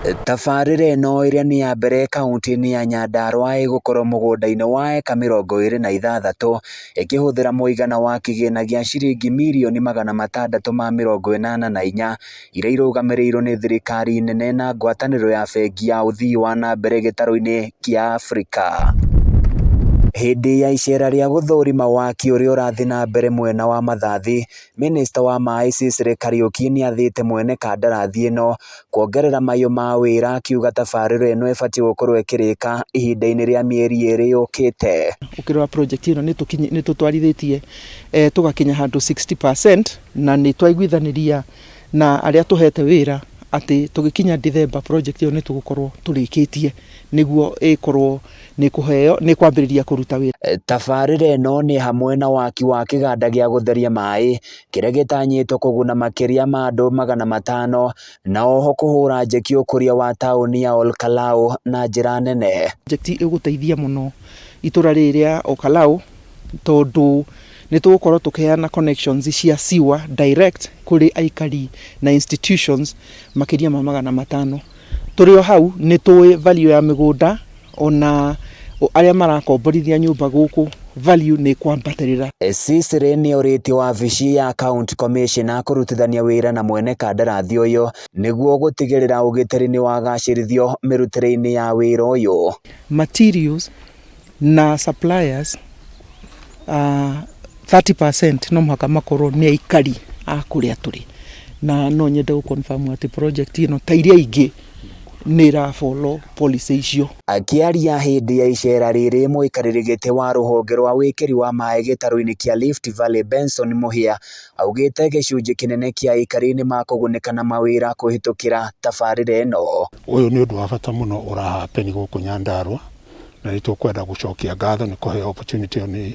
Tabarĩra ĩno ĩrĩa nĩ ya mbere kauntĩ-inĩ ya Nyandarua ĩgũkorwo mũgũnda-inĩ wa eka 26 ĩkĩhũthĩra mũigana wa kĩgĩna gĩa ciringi 684,000,000 iria irũgamĩrĩirwo nĩ thirikari nene na ngwatanĩro ya bengi ya ũthii wa na mbere gĩtarũ-inĩ kĩa Afrika. Hĩndĩ ya icera rĩa gũthũrima waki ũrĩa ũrathiĩ na mbere mwena wa Mathathi, Minista wa maĩ Sicily Kariuki nĩathĩte mwene kandarathi ĩno kuongerera mayũ ma wĩra akiuga tabarĩra ĩno ĩbatiĩ gũkorwo ĩkĩrĩka ihinda-inĩ rĩa mĩeri 2 yũkĩte. Ũkĩrora project ĩno nĩ tũtwarithĩtie tũgakinya handũ 60% na nĩ twaiguithanĩria na arĩa tũhete wĩra atĩ tũgĩkinya December project ĩyo nĩ tũgũkorwo tũrĩkĩtie nĩguo ĩkorwo nĩ kũheo nĩ kwambĩrĩria kũruta wĩra. Tabarĩra ĩno nĩ hamwe na waki wa kĩganda gĩa gũtheria maĩ kĩrĩa gĩtanyĩtwo kũguna makĩria ma andũ 500 na oho kũhũra njeki ũkũria wa taũni ya Olkalau na njĩra nene. Project ĩgũteithia mũno itũra rĩrĩ rĩa Olkalau tondũ nĩ tũgũkorwo tũkĩheana connections cia sewer direct kũrĩ aikari na institutions makĩria ma 500. Tũrĩ o hau nĩ tũĩ value ya mĩgũnda ona arĩa marakomborithia nyũmba gũkũ value nĩ kwambatĩrĩra. Sicily nĩorĩtie wabici ya County Commissioner kũrutithania wĩra na mwene kandarathi ũyũ nĩguo gũtigĩrĩra ũgitĩri nĩwagacĩrithio mĩrutĩre-inĩ ya wĩra ũyũ. Materials na suppliers 30% no mũhaka makorwo nĩ aikari a kũrĩa tũrĩ, na no nyende gũ confirm atĩ project ĩno ta iria ingĩ nĩ ĩra follow policy icio. Akĩaria hĩndĩ ya icera rĩrĩ mũikarĩri gĩtĩ wa rũhonge rwa wĩkĩri wa maĩ gĩtarũ-inĩ kĩa Rift Valley Benson Mũhia augĩte gĩcunjĩ kĩnene kĩa aikari nĩmakũgunĩka na mawĩra kũhĩtũkĩra tabarĩra ĩno. Ũyũ nĩ ũndũ wa bata mũno ũrahappen gũkũ Nyandarua na nĩ tũkwenda gũcokia ngatho nĩ kũheo opportunity ĩyo nĩ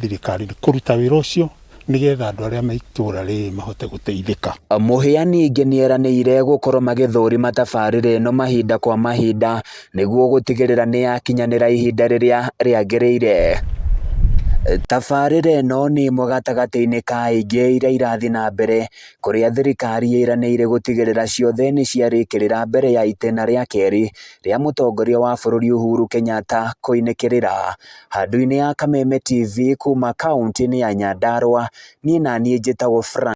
thirikari nĩ kũruta wĩra ũcio nĩgetha andũ arĩa me itũũra rĩrĩ mahote gũteithĩka. Mũhĩa ningĩ nĩeranĩire gũkorwo magĩthũrima tabarĩra ĩno mahinda kwa mahinda nĩguo gũtigĩrĩra nĩyakinyanĩra ihinda rĩrĩa rĩagĩrĩire. Tabarĩra ĩno nĩ ĩmwe gatagatĩ-inĩ ka ingĩ iria irathiĩ na mbere kũrĩa thirikari ĩranĩire gũtigĩrĩra ciothe nĩciarĩkĩrĩra mbere ya itĩna rĩa kerĩ rĩa mũtongoria wa bũrũri Uhuru Kenyatta kũinĩkĩrĩra. Handũ-inĩ ya Kameme TV kuma kaunti-inĩ ya Nyandarua, niĩ naniĩ njĩtagwo Frank.